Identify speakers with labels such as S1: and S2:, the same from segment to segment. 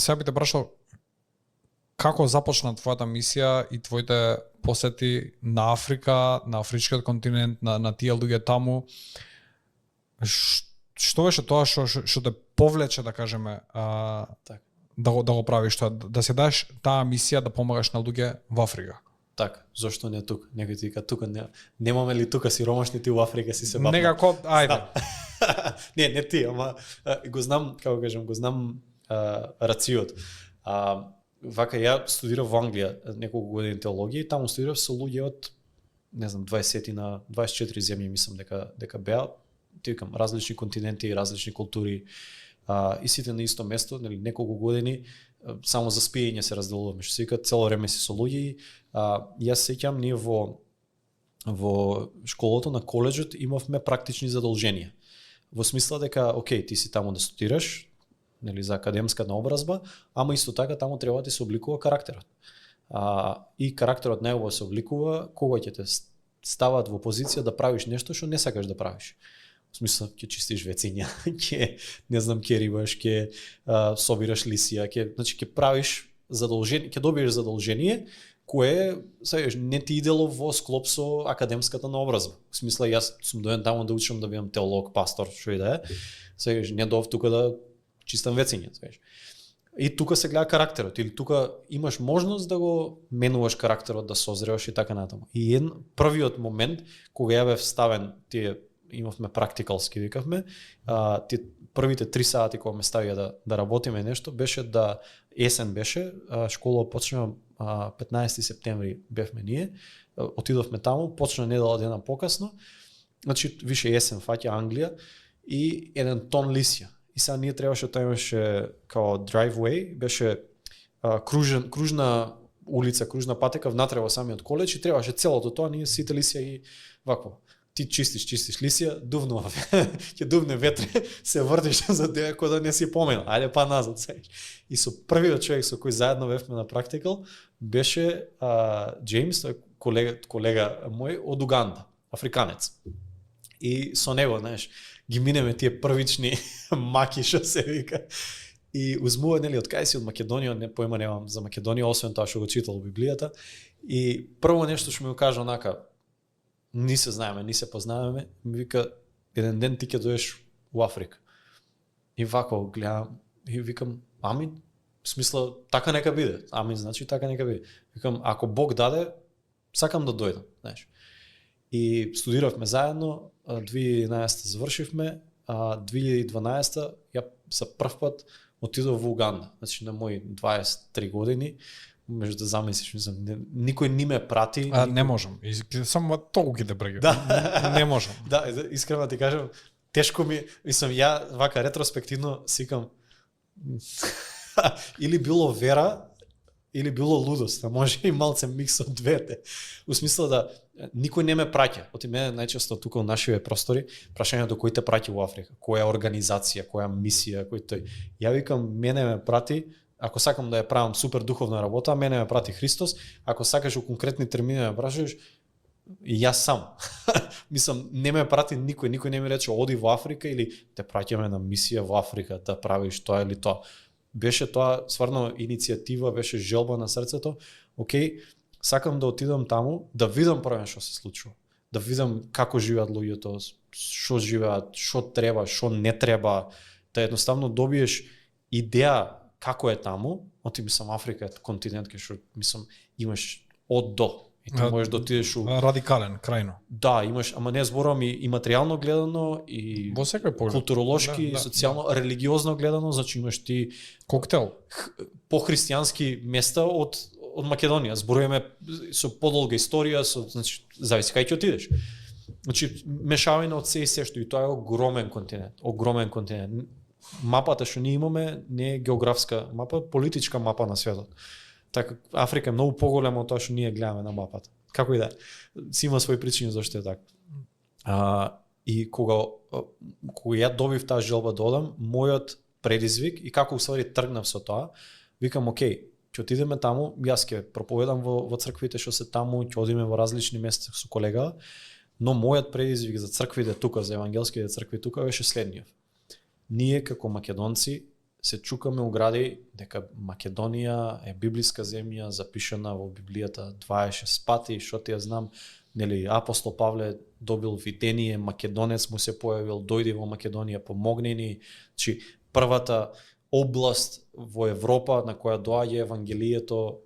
S1: Сега би те прашал како започна твојата мисија и твоите посети на Африка, на афричкиот континент, на тие луѓе таму. Што беше тоа што те повлече, да кажеме, да го правиш тоа, да се даш таа мисија да помагаш на луѓе во Африка?
S2: Така, зошто не тука? Некој ти вика тука немаме ли тука сиромашни ти во Африка си се бапна.
S1: Некако, ајде.
S2: не ти, ама го знам, како кажам, го знам рациот. Вака ја студирав во Англија неколку години теологија и таму студирав со луѓе од не знам 20 на 24 земји, мислам дека беа, ти викам, различни континенти, различни култури, и сите на исто место, нели, неколку години, само за спиење се разделуваме, што се вика, цело време си со луѓе. Јас сеќам ние во школото на колеџот имавме практични задолженија. Во смисла дека, окей, ти си таму да студираш, нели, за академска наобразба, ама исто така таму треба да се обликува карактерот. И карактерот негово се обликува кога ќе те стават во позиција да правиш нешто што не сакаш да правиш. В смисла, ќе чистиш вециња, ќе не знам, ќе рибаш, ќе собираш лисија, ќе правиш задолжение, ќе добиеш задолжение кое сеќаш не ти идело во склоп со академската наобразба. В смисла, јас сум доен таму да учам да бидам теолог, пастор, што и да е. Сеќаш не дов тука да чистам вециња, сеќаш. И тука се гледа карактерот, или тука имаш можност да го менуваш карактерот, да созреваш и така натаму. И првиот момент кога ја бев ставен, тие имавме практикалски, викавме, тие првите 3 сати кога ме ставија да работиме нешто, беше да есен беше, школа почна 15 септември бевме ние, отидовме таму, почна недела дена покасно, значи више есен фаќа Англија и 1 тон лисја. И сега ние требаше, тоа имаше као driveway, беше кружна улица, кружна патека внатре во самиот колеџ и требаше целото тоа, ние сите лисија и вакво. Ти чистиш лисија, дувнува, ќе дувне ветре, се вртиш за дека кој да не си поменал, ајде па назад сега. И со првиот човек со кој заедно бевме на практикал беше Джеймс, тој колега мој од Уганда, африканец. И со него, знаеш, ги минеме тие првични маки што се вика. И узмува, нели, од кај си, од Македонија, не појма немам за Македонија, освен тоа што го читал во Библијата. И прво нешто што ми го кажа онака, ни се знаеме, ни се познаваме, ми вика, еден ден ти ќе доеш во Африка. И вако гледам и викам, амин, в смисла, така нека биде. Амин, значи така нека биде. Викам, ако Бог даде, сакам да дојдам, знаеш. И студиравме заедно, 2011 завршивме, 2012 ја за прв пат отидов во Уганда, значи на мои 23 години. Между да замислиш, мислам, никој не ме прати.
S1: Не можам. Само толку ги да брегам.
S2: Да.
S1: Не можам.
S2: Да, искрено ти кажам, тешко ми, мислам, ја вака ретроспективно сикам или било вера, или било лудост, а може и малце микс од двете. У смисла да никој не ме праќа. Оти мене најчесто тука во нашите простори прашањето кој те праќа во Африка, која организација, која мисија, кој тој. Ја викам, мене ме прати, ако сакам да ја правам супер духовна работа, мене ме прати Христос. Ако сакаш во конкретни термини ме прашаш, јас сам. Мислам, не ме прати никој не ми рече оди во Африка или те праќаме на мисија во Африка да правиш тоа или тоа. Беше тоа стварно иницијатива, беше желба на срцето. Океј, сакам да отидам таму, да видам прво што се случува. Да видам како живеат луѓето, што живеат, што треба, што не треба, да едноставно добиеш идеја како е таму. Оти мислам Африка е континент кај што мислам имаш од до. И ти можеш да отидеш
S1: радикален, крајно.
S2: Да, имаш, ама не зборувам и материјално гледано и
S1: во секој поглед.
S2: Културолошки, социјално, религиозно гледано, значи имаш ти
S1: коктел
S2: по-христијански места од Македонија. Зборуваме со подолга историја, значи зависи кај ќе отидеш. Значи мешавина од се и се што и тоа е огромен континент. Мапата што ние имаме не е географска мапа, политичка мапа на светот. Така Африка е многу поголема од тоа што ние гледаме на мапата. Како и да е. Си има своји причини зашто е така. И кога ја добив таа желба да одам, мојот предизвик и како усвари тргнав со тоа, викам окей, ќе отидеме таму, јас ќе проповедам во црквите што се таму, ќе одиме во различни места со колега, но мојот предизвик за црквите тука, за евангелските цркви тука беше следниот. Ние како македонци се чукаме у гради дека Македонија е библиска земја, запишана во Библијата 26 пати, што ти ја знам, нели апостол Павле добил видение, македонец му се појавил, дојде во Македонија, помогне ни. Значи првата област во Европа на која доаѓа евангелието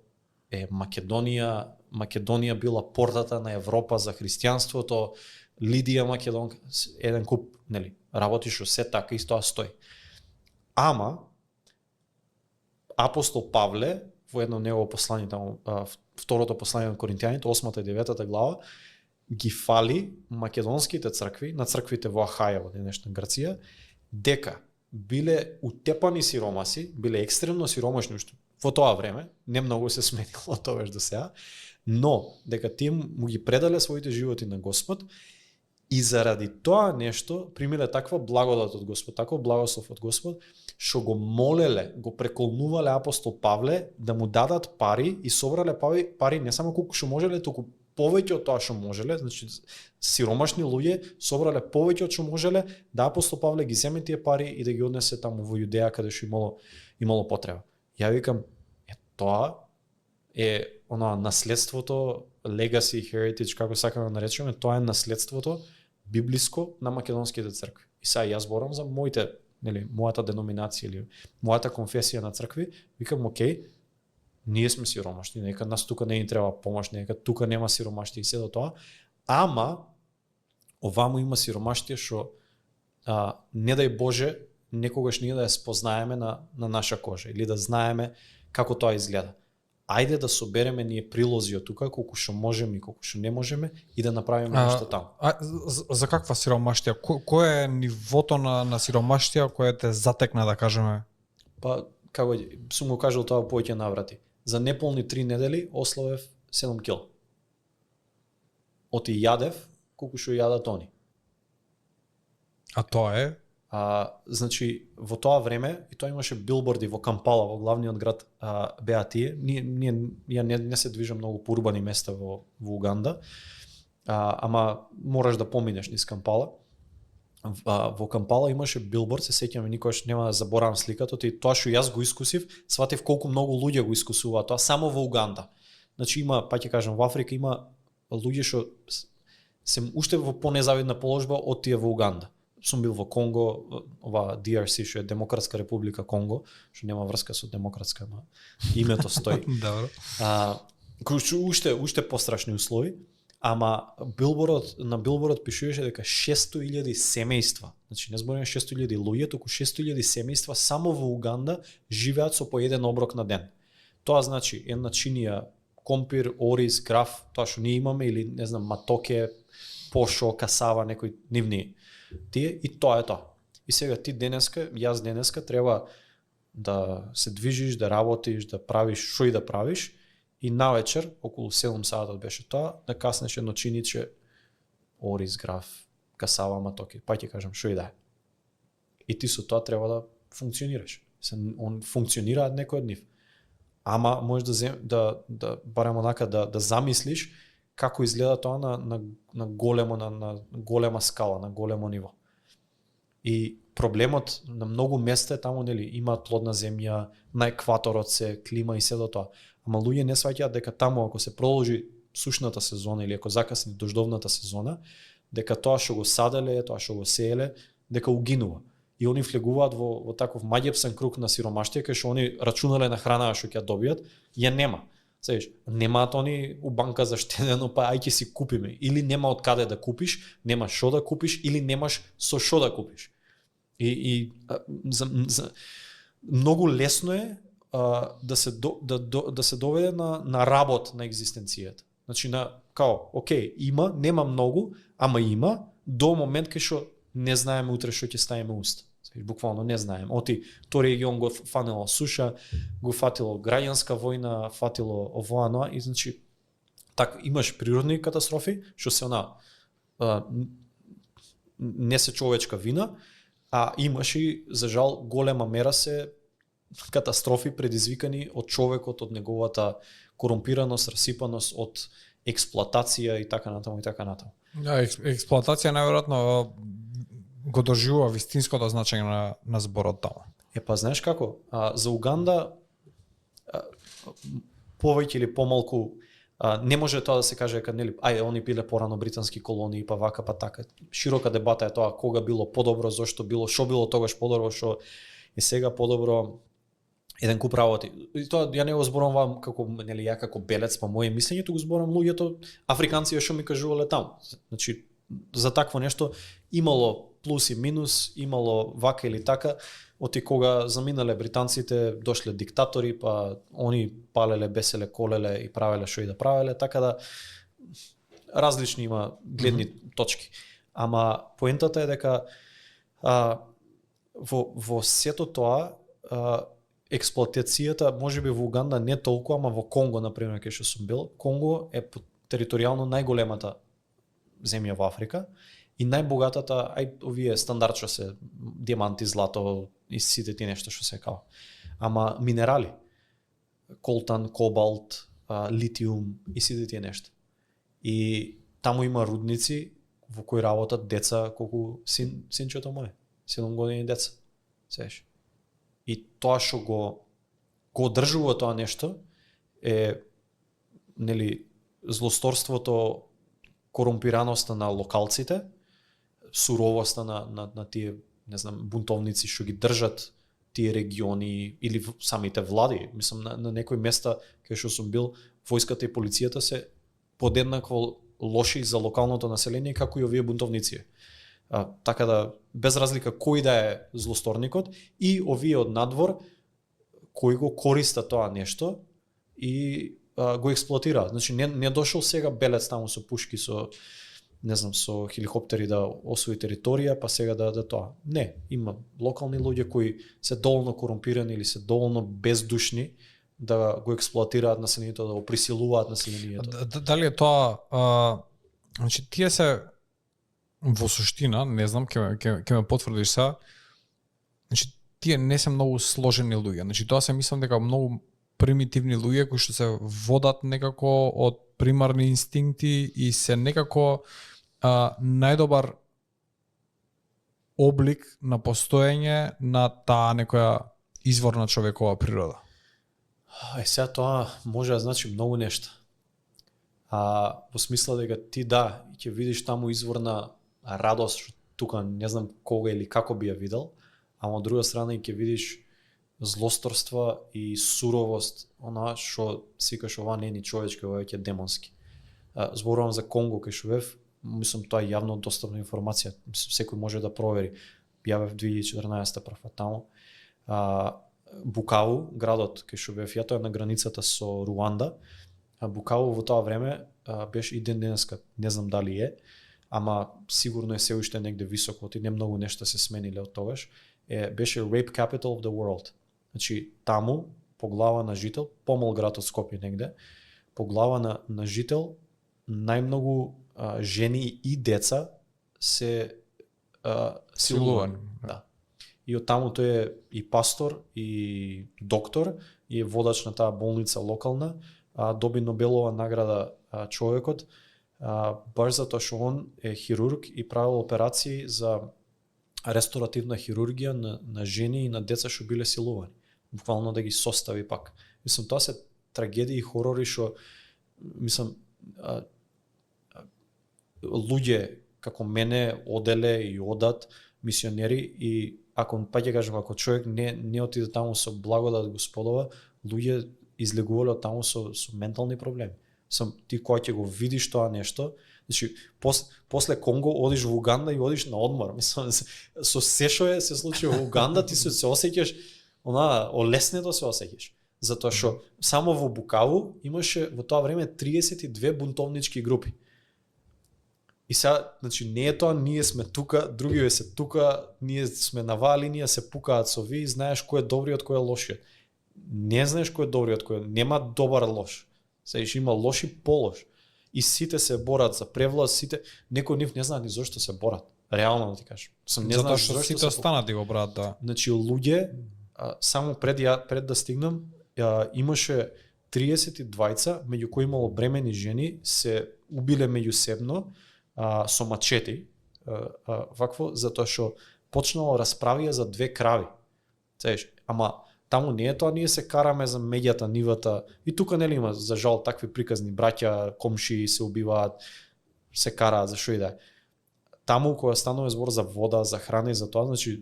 S2: е Македонија. Македонија била портата на Европа за христијанството. Лидија Македонка, еден куп, нели, работи што се така и тоа стои. Ама апостол Павле во едно негово послание, второто послание на Коринтијаните, 8 и 9 глава, ги фали македонските цркви, на црквите во Ахаја, во денешна Грција, дека биле утепани сиромаси, биле екстремно сиромашни уште во тоа време, не многу се сменило тогаш до сега, но дека тие му ги предале своите животи на Господ и заради тоа нешто примиле таква благодат од Господ, таков благослов од Господ, што го молеле, го преколнувале апостол Павле да му дадат пари и собрале пари не само колку што можеле, туку повеќе од тоа што можеле, значи сиромашни луѓе собрале повеќе од што можеле, да апостол Павле ги земе тие пари и да ги однесе таму во Јудеја каде што имало потреба. Ја викам, тоа е оно наследството, legacy, heritage, како сакаме да наречеме, тоа е наследството библиско на македонските цркви. И сега јас зборам за моите, нели, мојата деноминација или мојата конфесија на цркви, викам, окей, ние сме сиромашни, нека нас тука не ни треба помош, нека тука нема сиромаштија и се до тоа, ама оваму има сиромаштија што не дај Боже некогаш ние да ја спознаеме на наша кожа или да знаеме како тоа изгледа. Ајде да собереме ние прилози од тука колку што можеме и колку што не можеме и да направиме нешто таму.
S1: За каква сиромаштија? Кој е нивото на сиромаштија која те затекна, да кажеме?
S2: Па како сум го кажал тоа повеќе наврати. За неполни 3 недели ославев 7 кила. Оти јадев колку што јадат они.
S1: А тоа е?
S2: Значи во тоа време и тоа имаше билборди во Кампала, во главниот град, беа тие. Ја не се движам многу по урбани места во Уганда, ама мораш да поминеш низ Кампала. Во Кампала имаше билборд, се сеќам никогаш нема да заборавам сликата, тоа што јас го искусив, сватив колку многу луѓе го искусуваат тоа само во Уганда. Значи има, па ќе кажам, во Африка има луѓе што се уште во понезавидна положба од тие во Уганда. Сум бил во Конго, ова DRC, што е Демократска република Конго, што нема врска со демократска, ама името стои.
S1: Добро.
S2: Уште пострашни услови, ама на билбордот пишуваше дека 600.000 семејства, значи не збориме 600.000 луѓе, туку 600.000 семејства само во Уганда живеат со по еден оброк на ден. Тоа значи една чинија компир, ориз, граф, тоа што ние имаме, или не знам, матоке, пошо, касава, некои нивни тие, и тоа е тоа. И сега ти денеска, јас денеска треба да се движиш, да работиш, да правиш што и да правиш, и навечер, околу 7 сатот беше тоа, да каснеш едно чиниче ориз, граф, касава, матоке, па ќе кажам што и да е. И ти со тоа треба да функционираш. Он функционираат некои од нив. Ама можеш да барем онака да замислиш како изгледа тоа на голема скала, на големо ниво. И проблемот на многу места е таму, нели, има плодна земја, на екваторот се, клима и се до тоа. Ама луѓе не сваќаат дека таму ако се продолжи сушната сезона или ако закасни дождовната сезона, дека тоа што го саделе, тоа што го сееле, дека угинува. И они влегуваат во таков маѓепсен круг на сиромаштија, кај што они рачунале на храна што ќе добијат, ја нема. Сеиш, немаат они у банка заштедено, па ај ќе си купиме. Или нема од каде да купиш, нема што да купиш, или немаш со што да купиш. Многу лесно е да се доведе на работ на екзистенцијата. Значи окей, нема многу, ама има до момент кај што не знаеме утре што ќе ставиме уста. Буквално не знаеме. Тој регион го фанело суша, го фатило граѓанска војна, фатило ово, и значи така имаш природни катастрофи, што се не се човечка вина, а имаш и за жал голема мера се катастрофи предизвикани од човекот, од неговата корумпираност, расипаност, од експлоатација и така натаму и така натаму.
S1: Експлоатација најверојатно го доживува вистинското значење на зборот таму.
S2: Па знаеш како? За Уганда повеќе или помалку не може тоа да се каже дека нели они биле порано британски колонии па вака па така. Широка дебата е тоа кога било подобро, зошто било, што било тогаш подобро, што е сега подобро. Еден куп работи. И тоа ја не го зборувам како нели ја како белец па моje мислење, туку зборувам луѓето африканци што ми кажувале таму. Значи за такво нешто имало плюс и минус, имало вака или така. Оти кога заминале британците, дошле диктатори, па они палеле, беселе, колеле и правеле што и да правеле, така да различни има гледни точки. Ама поентата е дека во сето тоа експлоатацијата, можеби во Уганда не толку, ама во Конго, например, кај што сум бил, Конго е територијално најголемата земја во Африка и најбогатата, овие стандард што се дијаманти, злато и сите тие нешто што се као. Ама минерали, колтан, кобалт, литиум и сите тие нешта. И таму има рудници во кои работат деца колку синчето моје, 7 години деца. Сееш. И тоа што го одржува тоа нешто е нели злосторството, корумпираноста на локалците, суровоста на тие, не знам, бунтовници што ги држат тие региони или самите влади. Мислам на некои места кај што сум бил, војската и полицијата се подеднакво лоши за локалното население како и овие бунтовници. Така да без разлика кој да е злосторникот и овие од надвор кои го користа тоа нешто и го експлоатира. Значи не дошол сега белец таму со пушки, со не знам, со хеликоптери да освои територија, па сега да тоа. Не, има локални луѓе кои се доволно корумпирани или се доволно бездушни да го експлоатираат населението, да го присилуваат населението.
S1: Дали е тоа значи тие се во суштина, не знам, ќе ме потврдиш са, значи тие не се многу сложени луѓе. Значи тоа се мислам дека многу примитивни луѓе кои што се водат некако од примарни инстинкти и се некако најдобар облик на постоење на таа некоја изворна човекова природа.
S2: Сега тоа може да значи многу нешта. Во смисла дека ти ќе видиш таму изворна радост, што тука не знам кога или како би ја видел, ама од друга страна и ќе видиш злосторства и суровост, она што сикаш ова не е ни човечки, ова е ќе демонски. Зборувам за Конго кај што бев, мислам тоа е јавно достапна информација, секој може да провери. Јавев 2014 прв таму. Букаву, градот кај што бев ја, тоа е на границата со Руанда. Букаву во тоа време беше и ден денеска, не знам дали е, ама сигурно е се уште негде високо, и не многу нешта се смениле од тогаш. Беше Rape Capital of the World. Значи таму по глава на жител, помал град од Скопје негде, по глава на жител најмногу жени и деца се силувани. Да. И од таму тој е и пастор и доктор и е водач на таа болница локална, доби Нобелова награда човекот, баш затоа што он е хирург и правил операции за ресторативна хирургија на жени и на деца што биле силувани. Буквално да ги состави пак. Мислам, тоа се трагедии и хорори што, мислам, луѓе како мене оделе и одат мисионери и ако па ќе кажам, ако човек не отиде таму со благодат Господова, луѓе излегувале од таму со ментални проблеми. Ти кога ќе го видиш тоа нешто, значи после Конго одиш во Уганда и одиш на одмор. Мислам, со се што се случи во Уганда, ти се осеќаш олеснето се осеќаш. Затоа што само во Букаву имаше во тоа време 32 бунтовнички групи. И сега, значи не е тоа, ние сме тука, другиве се тука, ние сме на ваа линија, се пукаат со ви, знаеш кој е добриот, кој е лошиот. Не знаеш кој е добриот, кој нема добар лош. Сега има лош и полош. И сите се борат за превласт, сите, некој нив не знаат ни зошто се борат. Реално да ти кажам.
S1: Затоа што сите останат да го брат, да.
S2: Значи луѓе, само пред да стигнам, имаше 32-ца, меѓу кои имало бремени жени, се убиле меѓусебно со мачети, вакво, затоа што почнало расправија за 2 крави. Цееш, ама таму не е тоа, ние се караме за меѓата, нивата, и тука нели има за жал такви приказни, браќа, комши се убиваат, се караат за што и да е. Таму кога станува збор за вода, за храна и за тоа, значи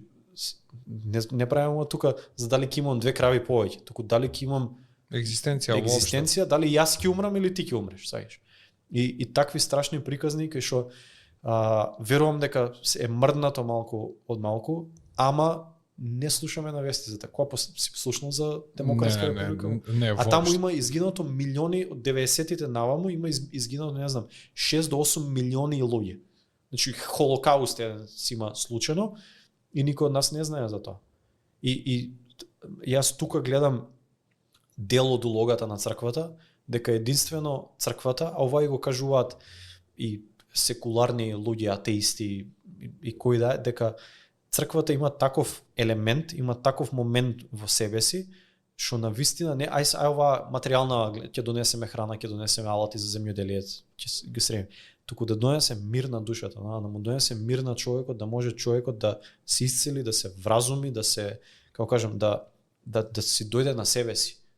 S2: не правиме тука за дали ќе имам 2 крави повеќе, туку дали ќе имам
S1: Екзистенција,
S2: дали јас ќе умрам или ти ќе умреш, саѓаш. И такви страшни приказни кај што верувам дека е мрднато малку од малку, ама не слушаме на вести за така. Кога си слушнал за Демократска република?
S1: Не,
S2: а таму има изгинато милиони од 90-тите наваму, има изгинато, не знам, 6 до 8 милиони луѓе. Значи Холокауст си има случајно и никој од нас не знае за тоа. И јас тука гледам дел од улогата на црквата, дека единствено црквата, а ова и го кажуваат и секуларни луѓе, атеисти и кои да е, дека црквата има таков елемент, има таков момент во себе си, што на вистина не ај ова материјална ќе донесеме храна, ќе донесеме алати за земјоделиец, ќе ги среме, туку да донесе мир на душата, да му донесе мир на човекот, да може човекот да се исцели, да се вразуми, да се, како кажам, да си дојде на себе си.